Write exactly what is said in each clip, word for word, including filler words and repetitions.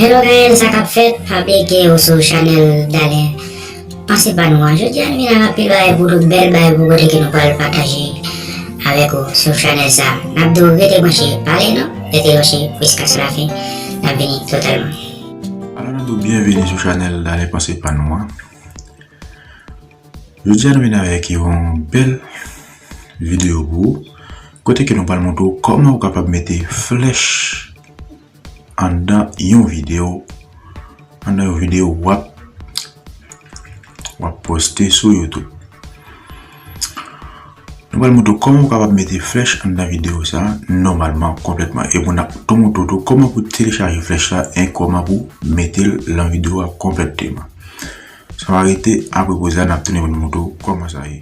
Hello guys, sa k ap fèt? Pa bliye ke ou sou chanèl Dalen Panse Pa Nou an. Jodi a nou vin ak anpil bagay pou nou, bèl bagay pou kote ke nou pral pataje avèk ou sou chanèl sa. N ap di w rete branche, pale non, rete branche jiskaske lafen, n ap vini totalman. Alò n ap di w byenveni sou chanèl Dalen Panse Pa Nou an. Jodi a nou vin avèk yon bèl videyo pou ou, kote ke nou pral montre w kòman ou kapab mete flèch anndan yon videyo, anndan yon videyo w ap, w ap poste sou YouTube. Nou pral montre w kòman ou kapab mete flèch anndan videyo sa a nòmalman, konplètman. E pou n ap tou montre w tou kòman pou telechaje flèch la e kòman pou mete l nan videyo a konplètman. San rete, apre poz la, n ap tounen pou n montre w kòman sa ye.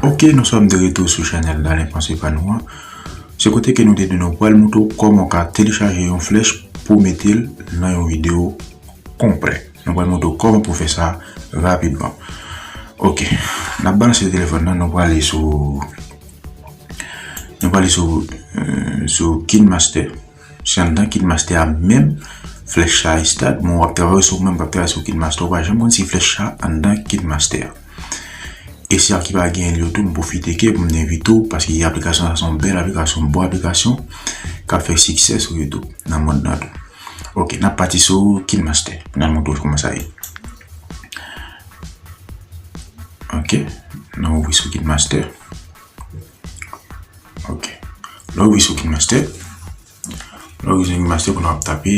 Ok, nous sommes de retour sou chanèl Dalen Panse Pa Nou an. Se kote ke nou te di nou pral montre w kòman w ka telechaje yon flèch pou mete l nan yon videyo konplè. Nou pral montre w kòman pou fè sa rapidman. Ok, n ap balanse telefòn nan, nou prale sou, nou prale sou, euh, sou KineMaster. Se anndan KineMaster a menm flèch sa a, start, bon, w ap travay sou, menm w ap travay sou KineMaster, ou pa janm konn si flèch sa anndan KineMaster a. E sa ki pa genyen li yo tou, m pwofite ke pou m envite w, paske aplikasyon sa se yon bèl aplikasyon, bon aplikasyon, k ap fè siksè sou YouTube, nan mond nan tou. Ok, n ap pati sou KineMaster, pou n al montre w kòman sa ye. Ok, n ap ouvri sou KineMaster. Ok. Lè w rive sou KineMaster, lè w rive sou KineMaster, kounye a w ap tape,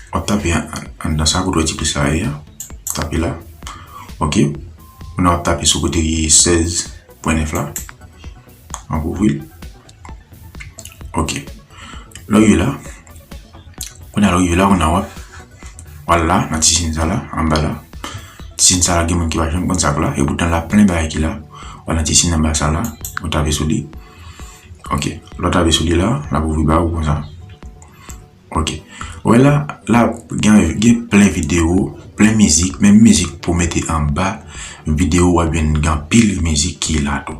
w ap tape an, an, anndan sa kote w wè ti plis la ye a. Tape la. Ok. Kounye a w ap tape sou kote ki sèz pwen nèf la. W ap ouvri l. Ok. Lè w rive la, kounye a lè w rive la, kounye a w ap, w al la, nan ti siy sa la, anba la. Ti siy sa la, gen moun ki pa janm konn sa k la, e poutan la plen bagay ki la. W al nan ti siy anba sa la, w tape sou li. Ok. Lè w tape sou li la, l ap ouvri ba ou konsa. Ok. Ou wè la, la gen, gen plen videyo, plen mizik, menm mizik pou mete anba videyo, w ap jwenn gen anpil mizik ki la tou.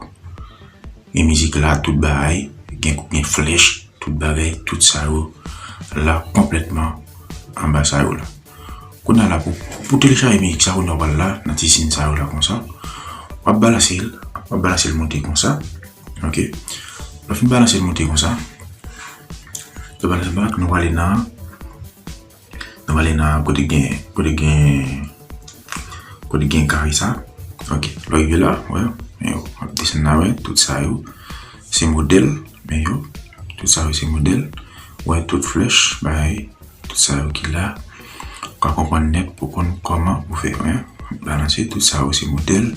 Gen mizik la, tout bagay, gen, gen flèch, tout bagay, tout sa yo la konplètman anba sa yo la. Kounye a la pou, pou telechaje mizik sa, kounye a w pral la, nan ti siy sa yo la konsa. W ap balanse l, w ap balanse l monte konsa. Ok. Lè w fin balanse l monte konsa, lè w balanse l monte, nou prale nan, nou prale nan kote gen, kote gen, kote gen kare sa. Ok. Lè w rive la, wè, men yo, w ap desann la, wè, tout sa yo, se modèl, men yo, tout sa yo, se modèl, wè, tout flèch, bagay, tout sa yo ki la, ou ka konprann nèt pou konn kòman pou fè, wè. Balanse, tout sa yo se modèl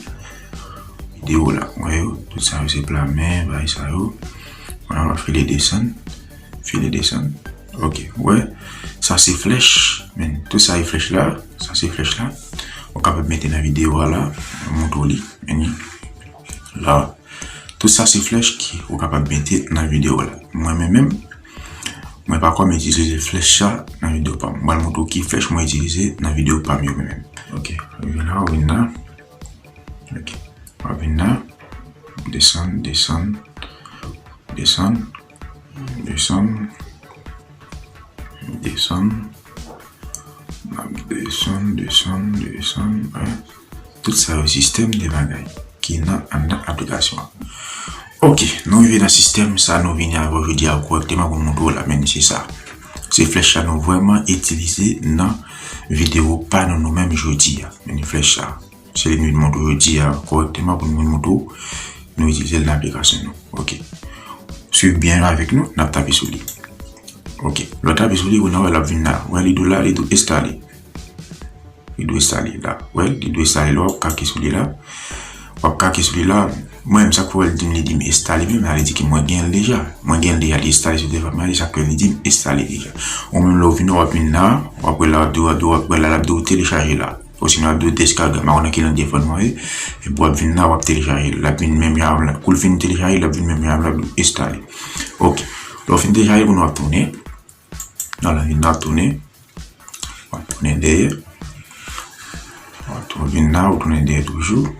videyo la. Wè yo, tout sa yo se pla men, bagay sa yo. Wè, w ap file desann, file desann. Ok, wè, sa se flèch, men tout sa e flèch la, sa se flèch la. Ou kapab mete nan videyo a la, montre w li, men la. Tout sa se flèch ki ou kapab mete nan videyo la. Mwen menm menm, mwen pa konn itilize flèch sa nan videyo pa m. Mwen montre w ki flèch mwen itilize nan videyo pa m yo menm menm. Ok, rive la, w vin la. Ok, w vin la. Desann, desann, desann, desann, desann. N ap desann, desann, desann, wè. Tout sa yo sistèm de bagay ki nan anndan aplikasyon an. Ok, nou rive nan sistèm sa nou vini avè w jodi a kòrèkteman pou n montre w la, men se sa. Se flèch sa nou vrèman itilize nan videyo pa nou, nou menm jodi a. Men flèch sa. Se li nou vin montre w jodi a kòrèkteman pou nou vin montre w, nou itilize l nan aplikasyon nou. Ok. Swiv byen avèk nou, n ap tape sou li. Ok. Lè w tape sou li, kounye a wè l ap vin la. Wè li dou la, li dou enstale. Li dwe enstale la. Wè, li dwe enstale la, w ap kake sou li la. W ap kake sou li la. Mwen menm, sa k fè w wè l di m, li di m enstale menm, sa vle di ke mwen gen l deja. Mwen gen l deja, li enstale sou telefòn mwen, se sa k fè li di m enstale deja. Ou menm lè w vin, w ap vin la, w ap wè la, w ap di, w ap di, w ap wè la, l ap di w telechaje la. Osinon l ap di w deskaje, m pa konn nan ki lang telefòn mwen ye. Epi w ap vin la, w ap telechaje l. L ap vin menm jan avè, kou l fin telechaje, l ap vin menm jan avè, l ap di w enstale. Ok. Lè w fin telechaje, kounye a w ap tounen. Nan la vin la, w ap tounen. W ap tounen dèyè. W ap tou-, vin la, w tounen dèyè toujou.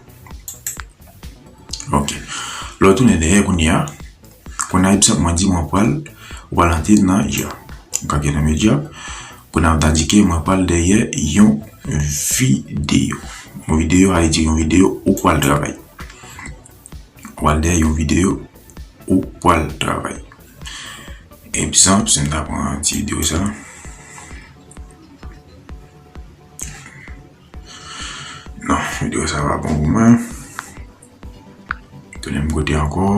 Ok. Lè w tounen dèyè kounye a, kounye a, egzanp, mwen di mwen pral, ou pral antre nan medya. Ou ka gen nan medya. Kounye a, m ta di ke mwen pral dèyè yon videyo. Yon videyo, sa vle di yon videyo ou pral travay. Ou pral dèyè yon videyo ou pral travay. Egzanp, si m ta pran ti videyo sa. Non, videyo sa pa bon pou mwen. Tounen m kote ankò.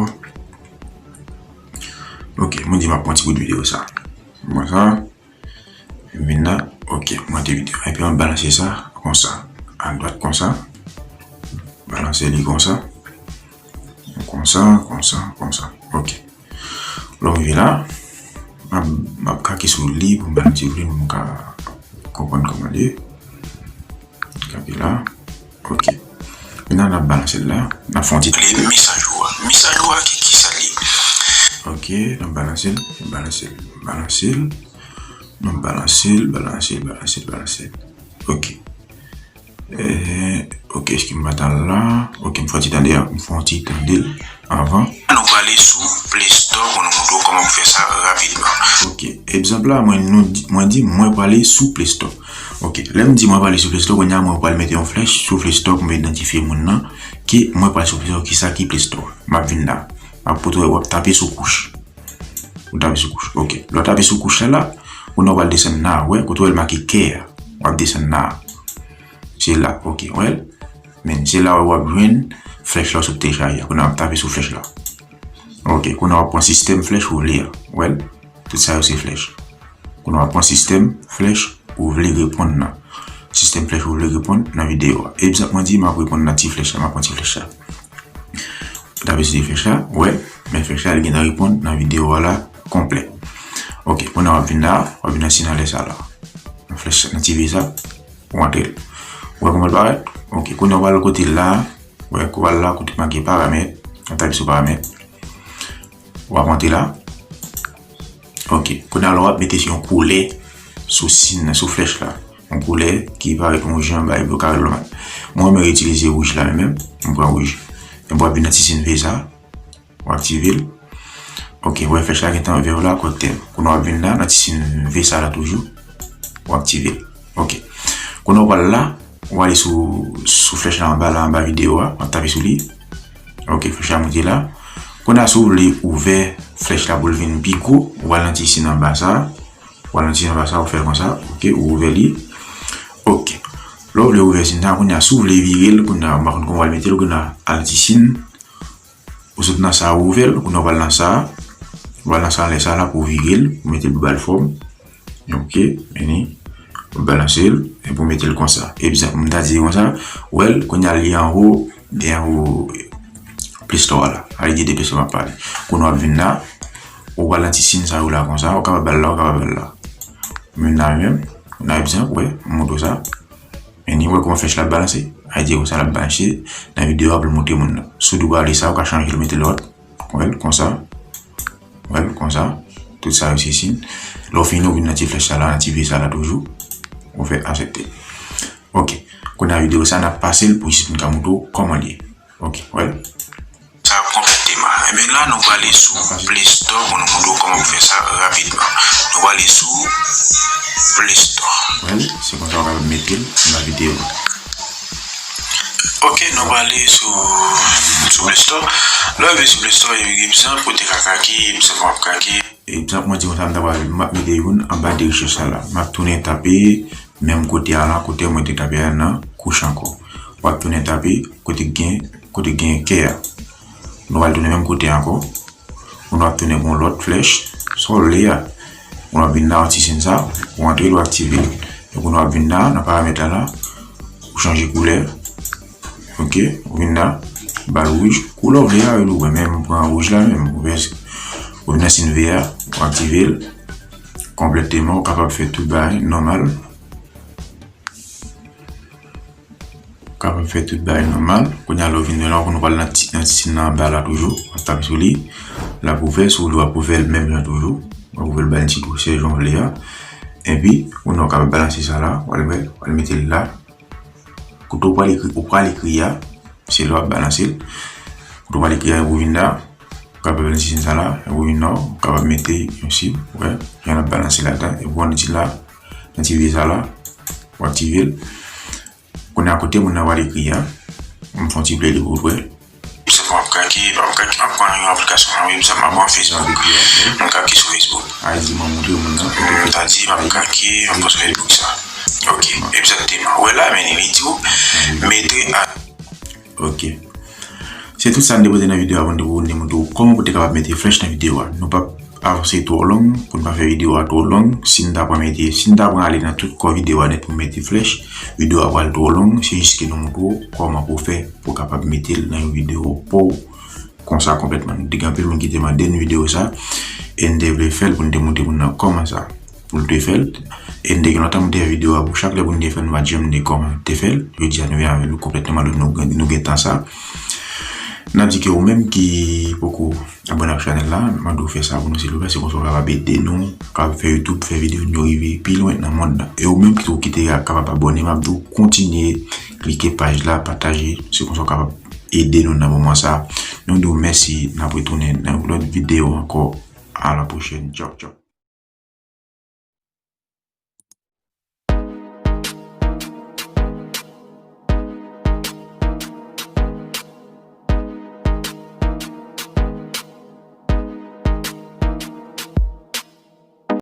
Ok, mwen di m ap pran ti bout videyo sa. Mwen sa. M vin la. Ok, mwen te videyo. Epi mwen balanse sa konsa. A dwat konsa. Balanse li konsa. Konsa, konsa, konsa. Ok. Lè m rive la, m ap, m ap kake sou li pou m ba nou ti vle, pou m ka konprann kòman li ye. Kake la. Ok. Kounye a n ap balanse l la. N ap fè yon ti. Li misajou a. Misajou a ki, ki sa li? Ok, n ap balanse l, balanse l, balanse l. N ap balanse l, balanse l, balanse l, balanse l. Ok. Eh, ok, èske m pa t al la? Ok, m fè yon ti tande a, m fè yon ti tande l avan. Nou prale sou Play Store pou nou montre w kòman pou fè sa rapidman. Ok, egzanp la, mwen, nou di, mwen di, mwen prale sou Play Store. Ok, lè m di mwen prale sou Play Store, kounye a mwen pral mete yon flèch sou Play Store pou m idantifye moun nan ke mwen prale sou Play Store, kisa ki Play Store. M ap vin la. M ap pote w ap tape sou kouch. Ou tape sou kouch. Ok. Lè w tape sou kouch la la, kounye a w pral desann nan, wè, kote w wè l make kè a. W ap desann nan. Se la, ok, w wè l? Men, se la w ap jwenn flèch la w sot telechaje a. Kounye a w ap tape sou flèch la. Ok, kounye a w ap pran sistèm flèch ou vle a. W wè l? Tout sa yo se flèch. Kounye a w ap pran sistèm flèch ou vle reponn nan. Sistèm flèch ou vle reponn nan videyo a. Egzanp, mwen di m ap reponn nan ti flèch la, m ap pran ti flèch la. Tape sou ti flèch la, wè, men flèch la, li gentan reponn nan videyo a la konplè. Ok, kounye a w ap vin la, w ap vin nan siy anlè sa la. Nan flèch, nan ti V sa, ou antre l. Ou wè kòman l parèt? Ok, kounye a w al kote la, ou wè, ou al la kote make paramèt, w ap tape sou paramèt. W ap antre la. Ok, kounye a la w ap mete yon koulè sou siy nan, sou flèch la. Yon koulè ki parèt yon jan bay blo kare lòmal. Mwen, mwen itilize wouj la menm, mwen pran wouj. Epi w ap vin nan ti siy V sa, w aktive l. Ok, wè flèch la gentan vè la, kòkte. Kounye a w ap vin la, nan ti siy V sa la toujou, w aktive l. Ok. Kounye a w pral la, w ale sou, sou flèch la anba la, anba videyo a, w ap tape sou li. Ok, flèch la monte la. Kounye a, si w vle ouvè flèch la pou l vin pi gwo, ou al nan ti siy anba sa. Ou al nan ti siy anba sa, ou fè l konsa. Ok, ou ouvè li. Ok. Lè w vle ouvè siy sa, kounye a, si w vle vire l, kounye a, m pa konn kòman w al mete l, kounye a, al ti siy. Ou sot nan sa, ou ouvè l, kounye a, ou pral nan sa. Ou pral nan sa, anlè sa la, pou w vire l, pou w mete l pou ba l fòm. Ok, vini. Ou balanse l, epi w mete l konsa. Egzanp, m ta di konsa, w wè l, kounye a li anwo, li anwo Play Store la. A, li de Play Store m ap pale. Kounye a w ap vin la, ou pral nan ti siy sa yo la konsa, ou kapab al la, ou kapab al la. Menm nan menm, nan egzanp, wè, m montre w sa. Men ni wè kòman flèch la ap balanse. A, di konsa l ap balanse nan videyo a pou l montre moun nan. Si w di w pa vle sa, ou ka chanje l, mete lòt. Wè l konsa. Wè l konsa. Tout sa yo se siy. Lè w fini, ou vin nan ti flèch sa la, nan ti V sa la toujou. Ou fè aksepte. Ok. Kounye a videyo sa, n ap pase l pou jis nou ka montre w kòman l ye. Ok, wè l. Sa konplèteman. Enben la, nou prale sou Play Store pou nou montre w kòman pou fè sa rapidman. Nou prale sou Play Store. Wè l, se konsa w kapab mete l nan videyo a. Ok, nou prale sou, sou Play Store. Lè w rive sou Play Store, gen plizyè kote ka kake, plizyè fwa w ap kake. Egzanp, mwen di konsa, m ta pral, m ap mete youn anba de rechèch sa la. M ap tounen tape menm kote a la, kote mwen te tape a nan kouch ankò. W ap tounen tape kote gen, kote gen kè a. Nou pral tounen menm kote ankò. Kounye a w ap tounen gon lòt flèch. Sa w vle a. Kounye a w ap vin nan ti siy sa. Ou antre l, ou aktive l. E kounye a w ap vin la, nan paramèt la la. Ou chanje koulè. Ok, ou vin la, ba l wouj. Koulè w vle a, ou wè, men m pran wouj la menm. Ou vin nan siy V a, ou aktive l konplèteman, ou kapab fè tout bagay nòmal. Kapab fè tout bagay nòmal. Kounye a lè w vin la, nou pral nan ti, nan ti siy nan anba la toujou. W ap tape sou li. L ap ouvè, si w vle w ap ouvè l menm jan toujou. W ap ouvè l bay ti gwosè jan w vle a. Epi, kounye a w kapab balanse sa la, w al wè, w al mete l la. Kote w pral ekri, ou pral ekri a, se la w ap balanse l. Kote w pral ekri a, epi w vin la, w kapab balanse sa la, epi w vin la, w kapab mete yon sib, wè, jan l ap balanse ladan, epi w ann di la, nan ti vi sa la, w aktive l. Kounye a kote moun nan pral ekri a, m fè yon ti play li pou w wè. M ap krake, m ap krake, m ap pran yon aplikasyon nan wi, m ap pran Facebook. M krake sou Facebook. A di m ap montre moun nan. M ta di m ap krake, m ap pran sou Facebook sa. Ok, egzakteman. Wè la, men li di w mete a. Ok. Se tout sa n te pote nan videyo a pou n te, pou n te montre w kòman pou te kapab mete flèch nan videyo a. Nou p ap avanse twò long, pou n pa fè videyo a twò long. Si n ta pran mete, si n ta pran ale nan tout kò videyo a nèt pou mete flèch, videyo a pral twò long. Se jis ke nou montre w kòman pou w fè pou w kapab mete l nan yon videyo pa w konsa konplètman. Nou te gen anpil moun ki te mande n videyo sa, e n te vle fè l pou n te montre moun nan kòman sa pou l te fè l. E n te gen lontan m te fè videyo a pou chak lè pou n te fè l, nou pa t janm te kòman te fè l. Jodi a nou vin avè l konplètman, nou, nou, nou gen tan sa. N ap di ke ou menm ki poko abòne ak chanèl la, m ap mande w fè sa pou nou silvouplè, se konsa w kapab ede nou, kapab fè YouTube, fè videyo nou rive pi lwen nan mond nan. E ou menm ki tou ki te kapab abòne, m ap di w kontinye klike paj la, pataje, se konsa w kapab ede nou nan moman sa. Nou di w mèsi, n ap retounen nan yon lòt videyo ankò. A la pwochèn, tchaw tchaw.